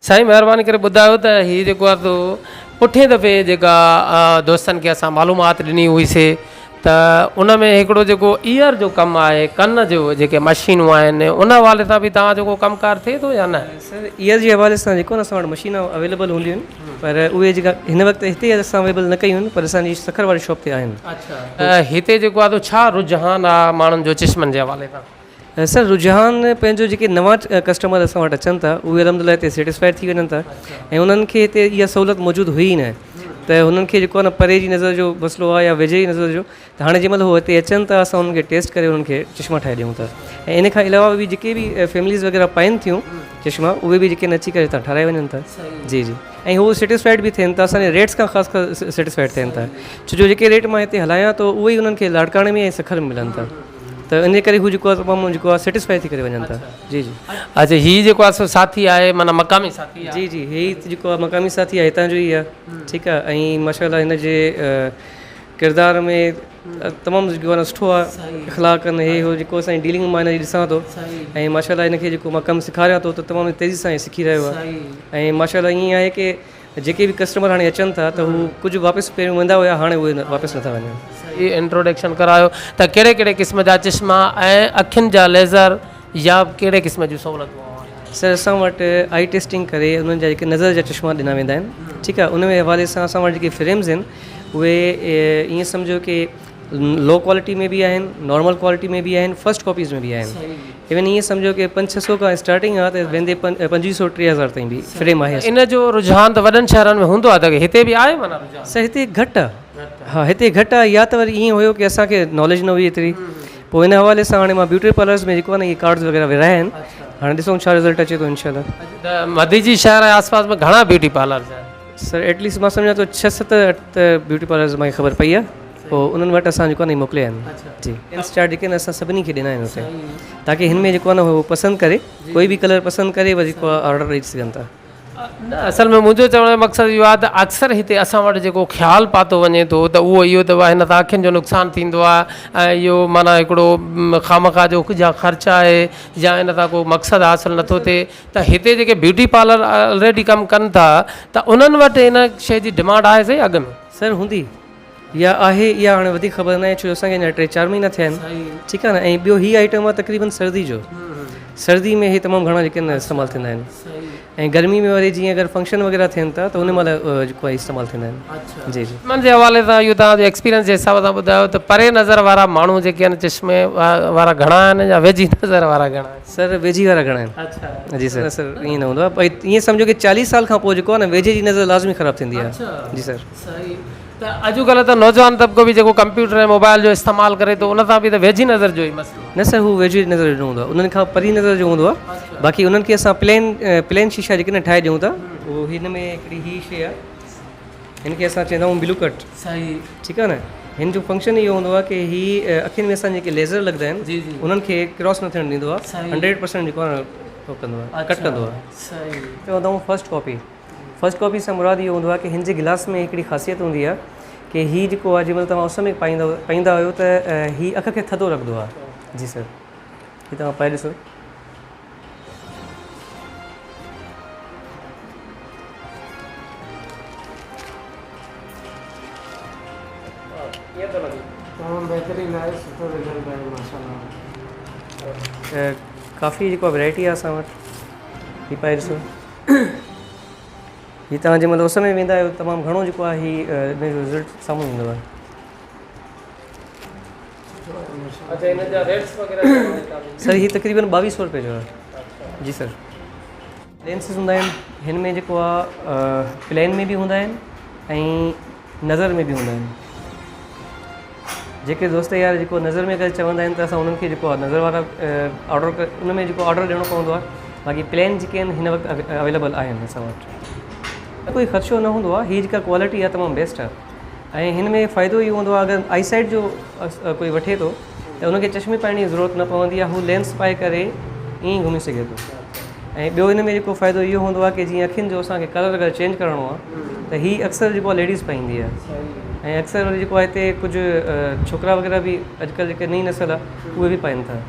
سائين مهرباني ڪري ٻڌايو ته هي جيڪو آهي سو پٺين دفعي جيڪا دوستن کي اسان معلومات ڏني هئي سي ته ان ۾ هڪڙو جيڪو ايئر جو ڪم آهي ڪن جو جيڪي مشينون آهن ان حوالي سان به توهان جو ڪو ڪم ڪار ٿئي ٿو يا نه؟ سر ايئر جي حوالي سان جيڪو اسان وٽ مشين اويليبل هونديون آهن پر اهي جيڪا هن وقت هتي اسان اويليبل نه ڪيون آهن پر اسان جي سکر واري شاپ تي آهن. اڇا هتي جيڪو آهي سو ڇا رجحان آهي ماڻهن جو چشمن جي حوالي سان؟ سر رجحان پنهنجو جيڪي نوان ڪسٽمر اسان وٽ اچن ٿا اهي الحمد لله هتي سيٽسفائيڊ ٿي وڃن ٿا ۽ انهن کي هتي اها سهولت موجود هئي نه ته هنن کي جيڪو آهي نه پري جي نظر جو مسئلو آهي يا ويجهي جي نظر جو ته هاڻي جنهن مهل هو هتي اچن ٿا اسان انهن کي ٽيسٽ ڪري انهن کي چشما ٺاهي ڏيون ٿا ۽ ان کان علاوه به جيڪي به فيمليز وغيره پائن ٿيون چشما اهي به جيڪي اچي ڪري هتان ٺاراهي وڃن ٿا جي جي ۽ هو سيٽسفائيڊ به ٿين ٿا اسان جي ريٽس کان خاص ڪر سيٽسفائيڊ ٿين ٿا ڇو جو جيڪي ريٽ مان هتي هلايان ٿو اهي ئي انهن کي لاڙڪاڻي ۾ ۽ سکر ۾ ملن ٿا ته ان ڪري هو جيڪو آهي تمام جيڪو آهي سيٽسفائي ٿي ڪري وڃن ٿا جي جي. اچا هي جيڪو آهي سو ساٿي آهي معنيٰ مقامي ساٿي آهي. جي جي هي جيڪو آهي مقامي ساٿي آهي هتان جو ئي آهي ٺيڪ آهي ۽ ماشاء الله هن جي ڪردار ۾ تمام جيڪو آهي سٺو آهي اخلاق آهن هي هو جيڪو اسان جي ڊيلنگ مان هن جي ڏسان ٿو ۽ ماشاء الله هن کي جيڪو مان ڪم سيکاريان ٿو ته تمام تيزي سان هي سکي رهيو آهي ۽ ماشاء الله ائين آهي ڪي جيڪي به ڪسٽمر هاڻي اچن ٿا ته هو ڪجهه واپس پهريون ويندا هيا هاڻي اهي واپس نٿا وڃن. صحيح انٽروڊڪشن ڪرايو ته ڪهڙي ڪهڙي قسم جا چشما ۽ اکين جا ليزر يا ڪهڙي قسم جون سهولتون اوهان وٽ آهن. سر اسان وٽ آئي ٽيسٽنگ ڪري انهن جا جيڪي نظر جا چشما ڏنا ويندا آهن ٺيڪ آهي ان ۾ حوالي سان اسان وٽ جيڪي فريمز آهن اهي ائين سمجهو ڪي لو ڪوالٽي ۾ به آهن نارمل ڪوالٽي ۾ به آهن فرسٽ ڪاپيز ۾ به آهن ايون ائين سمجهو ڪي پنج ڇهه سو کان اسٽارٽنگ آهي ته ويندي 25 سو 3000 تائين به فريم آهي. ان جو رجحان ته وڏن شهرن ۾ هوندو آهي ته هتي به آهي معنيٰ رجحان؟ سر هتي گهٽ آهي ها هتي گهٽ آهي يا ته وري ائين هيو ڪي اسان کي ناليج نه هئي ايتري پوء ان حوالي سان هاڻي مان بيوٽي پارلرز ۾ جيڪو آهي نه اهي ڪارڊز وغيره ورهايا آهن هاڻي ڏسون ڇا رزلٽ اچي ٿو انشاء الله. ته مديجي شهر ۽ آس پاس ۾ گهڻا بيوٽي پارلرز آهن؟ سر ايٽ ليسٽ مان سمجهان ٿو ڇهه ست اٺ بيوٽي پارلرز مان کي خبر پئي آهي پوء انهن وٽ اسان جيڪو آهي نه موڪليا آهن جي لينس چارٽ جيڪي آهن اسان سڀني کي ڏنا آهن اتي تاڪي هن ۾ جيڪو آهي نه هو پسند ڪري ڪوئي به ڪلر پسند ڪري وري جيڪو آهي آرڊر ڏئي سگهن ٿا. نه اصل ۾ منهنجو چوڻ جو مقصد اهو آهي ته اڪثر هتي اسان وٽ جيڪو خيال پاتو وڃي ٿو ته اهو اهو ته هن سان اکين جو نقصان ٿيندو آهي ۽ اهو معنيٰ هڪڙو خامخواه جو يا خرچ آهي يا ان سان ڪو مقصد حاصل نٿو ٿئي ته هتي جيڪي بيوٽي پارلر آلريڊي ڪم ڪن ٿا ته انهن وٽ ان شيء جي ڊمانڊ آهي سائين اڳ ۾؟ سر هوندي يا آهي اها هاڻي وڌيڪ خبر ناهي ڇو جو اسان کي اڃا ٽي چار مهينا ٿيا آهن ٺيڪ آهي نه ۽ ٻيو هي آئٽم آهي تقريبن سردي جو سردي ۾ هي تمام گهڻا جيڪي آهن استعمال ٿيندا آهن ۽ گرمي ۾ وري جيئن اگر فنڪشن وغيره ٿين ٿا ته ان مهل جيڪو آهي استعمال ٿيندا آهن جي جي. چشمن جي حوالي سان اهو توهان جو ايڪسپيرينس جي حساب سان ٻڌايو ته پري نظر وارا ماڻهو جيڪي آهن چشمي وارا گهڻا آهن يا ويجهي نظر وارا گهڻا آهن؟ سر ويجهي وارا گهڻا آهن. اڇا. جي سر. سر ائين نه هوندو آهي ڀئي ائين سمجهو ڪي چاليهه سال کان پوء جيڪو آهي نه ويجهي جي نظر لازمي خراب ٿيندي آهي. جي سر. صحيح ته اڄڪلهه ته نوجوان طبقو به جيڪو ڪمپيوٽر ۽ موبائل جو استعمال ڪري ٿو ان سان به ته ويجهي نظر جو ئي مسئلو آهي. نه سر هو ويجهي نظر جو نه هوندو آهي انهن کان پري نظر جو هوندو آهي باقي انهن کي اسان پلين پلين شيشا جيڪي نه ٺاهي ڏيون ٿا اهو هن ۾ هڪڙي هي شي آهي هن کي اسان چوندا آهيون بلو ڪٽ صحيح ٺيڪ آهي نه هن جو فنڪشن اهو هوندو آهي ڪي هي اکين ۾ اسان جيڪي ليزر لڳندا آهن جي جي انهن کي ڪراس نه ٿيڻ ڏيندو آهي صحيح 100% جيڪو آهي نه هو ڪندو آهي ڪٽ ڪندو آهي صحيح چوندا آهيون فرسٽ ڪاپي فرسٽ ڪاپي سان مراد اهو هوندو آهي ڪي هن جي گلاس ۾ هڪڙي خاصيت هوندي آهي ڪي هي جيڪو آهي جنهن مهل توهان اس ۾ پائيندا پائيندا آهيو ته هي اک کي ٿڌو رکندو آهي جي سر هي توهان پائي ڏسو. ڪيئن ٿو لڳي؟ تمام بهترين آهي سٺو رزلٽ آهي ماشاءالله. ڪافي جيڪو ورائٽي آهي اسان وٽ هي پائي ڏسو هي توهان جنهن مهل اس ۾ ويندا آهيو تمام گهڻو جيڪو آهي هي ان جو رزلٽ سامهون ايندو آهي. اچها ان جا ريٽس وغيره سر هي تقريبن 22 سو روپيه جو آهي جي سر. لينسز هوندا آهن هن ۾ جيڪو آهي پلين ۾ به هوندا آهن ۽ نظر ۾ به هوندا آهن جيڪي دوست يار جيڪو نظر ۾ اگر چوندا آهن ته اسان انهن کي جيڪو آهي نظر وارا آرڊر ان ۾ جيڪو آرڊر ڏيڻو پوندو آهي باقي پلين جيڪي آهن هن وقت اويليبل آهن اسان وٽ ڪوئي خدشو نه هوندو آهي هي جيڪا ڪوالٽي آهي تمام بيسٽ آهي ۽ هن ۾ فائدو اهو هوندو آهي اگر آئي سائيٽ جو ڪوئي وٺي ٿو ته ان کي چشمي پائڻ جي ضرورت نه پوندي آهي هو لينس پائي ڪري ائين ئي گهمي سگهي ٿو ۽ ٻيو هن ۾ جيڪو فائدو اهو هوندو آهي ڪي جيئن اکين جو اسان کي ڪلر اگر چينج ڪرڻو آهي ته هي اڪثر جيڪو آهي ليڊيز پائيندي آهي ۽ اڪثر وري جيڪو آهي هتي ڪجهه ڇوڪرا وغيره به اڄڪلهه جيڪي نئين نسل آهي اهي به پائين ٿا.